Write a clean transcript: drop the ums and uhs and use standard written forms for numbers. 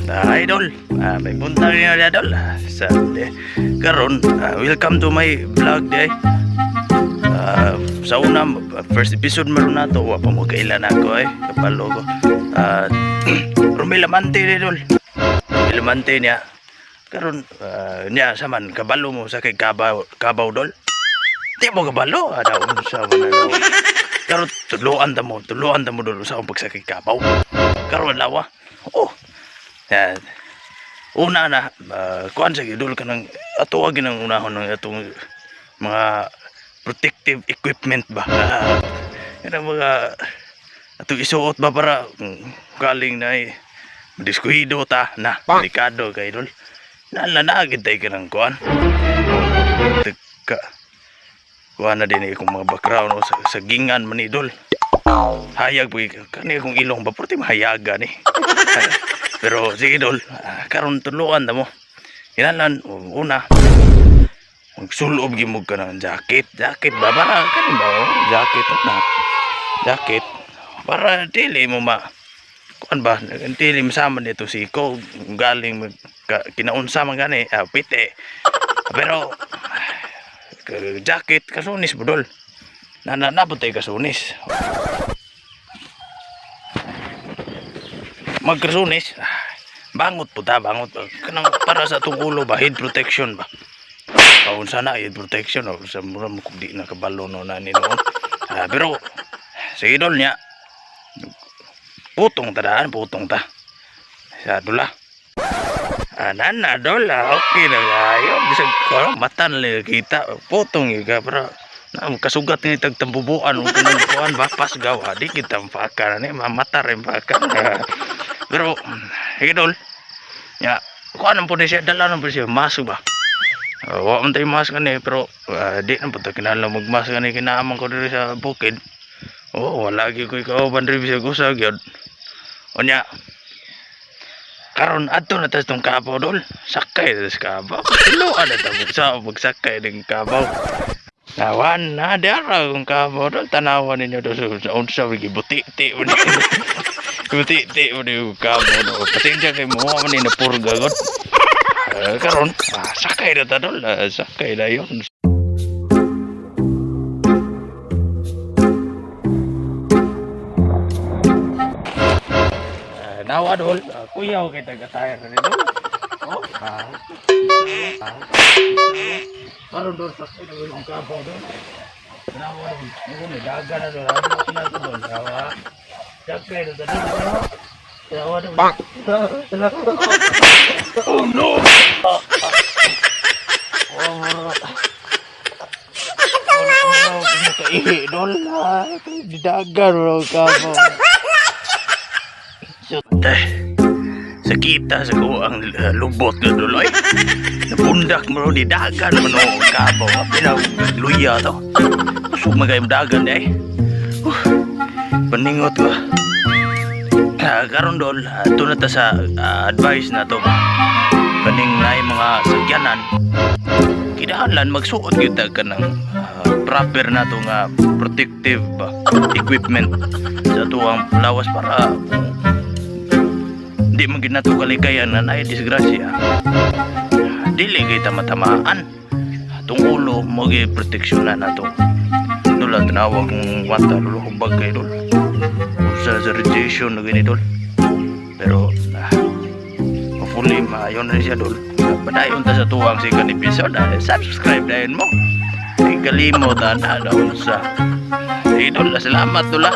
Idol, may buntag niyo, idol. Sa karon, welcome to my vlog day. Sa una, first episode man na to, wa pa mo kailan ako eh, kapalo ko. Romel Amante, idol. Romel Amante niya. Karon niya sa man kabalo mo sa kay kabaw kabaw, dol. Di mo kabalo, ada unsa man na daw. Karon tuluan ta mo dol sa akong pagsakay kabaw. Karon lawa. Oh. Yan. Una na, kuan sa gidol kanang ato ginang unahon ng atong mga protective equipment ba. Yan ang mga atong isuot ba para kung galing na eh, madiskuhido ta na, delikado kay dol. Na na na gid tay kanang kuan. Teka. Kuan na din eh, kung mga background o sa gingan man ni, idol. Hayag po kani akong ilong ba, pero mahayaga ni. Pero sige dol, karon tuluan na mo. Kinahanglan una magsulob gyud mo ka ng jacket. Jacket ba para kani ba, oh, jacket na. Jacket para dili mo ma kuan ba, dili masama nito si ko galing mag, ka, kinaunsa man gani, pite. Pero jacket kasunis budol. Na na napod tayo kasunis. Magkasunis, bangot po ta, bangot. Kanang para sa atong ulo ba, head protection ba. Paunsa na, head protection. O, sa mura mo kung di nakabalo no na ni noon. Pero, sige dol niya. Putong ta daan, putong ta. Sa dula. Nana dol, okay na kayo. Bisag ko, mata na lang kita. Putong yun ka, pero na, kasugat ni tagtambubuan o kanang kuan ba pasgaw, di kita paka na ni mamata rin paka. Pero sige dol ya, kuan po ni siya, dala na po siya mask ba. Wa man tayo mask ani, pero di na po ta kinahanglan mag-mask ani, kinaaman ko diri sa bukid. Oh, wala gyud ko kauban diri bisag usa gyud. Unya karon adto na ta sa tong kabaw dol, sakay na sa kabaw, tiluan na ta sa magsakay ng kabaw. Nawan na dara kung kabaw dol, tanawan ninyo do sa unsa buti-ti mo ni. Buti-ti mo ni kabaw no. Pasensya kay mo man ni napurga god. Karon, sakay na ta dol, sakay na yun. Nawa dol, kuyaw kay taga-tire ni dol. Oh, karon dol, sakay na yung kabaw dol. Nawa dol, mo ni daga na dol, ano na to dol. Nawa. Sakay na ta dol. Nawa dol. Bang. Oh no! Oh, oh, kaihi dol. Didagan bro kamo. Eh, sakita sa ko ang lubot nga dol ay. Napundak mo di dagan man o kabaw. Pinaw luya to. Usog man kayo dagan eh. Paningot ko. Karon dol, na ta sa advice na to. Kaning naay mga sakyanan, kinahanglan magsuot gyud ta kanang proper na to nga protective equipment sa atuang lawas para di man gyud nato kalikayan na naay disgrasya. Dili kay tama-tamaan. Atong ulo mo gi proteksyonan nato. Dol, tanawa kong mata dol, hubag kay dol. Sa radiation na gani dol. Pero hopefully maayo na siya dol. Padayon ta sa tuwang second episode. Subscribe dayon mo. Ay kalimot na daw sa. Idol, salamat dol ah.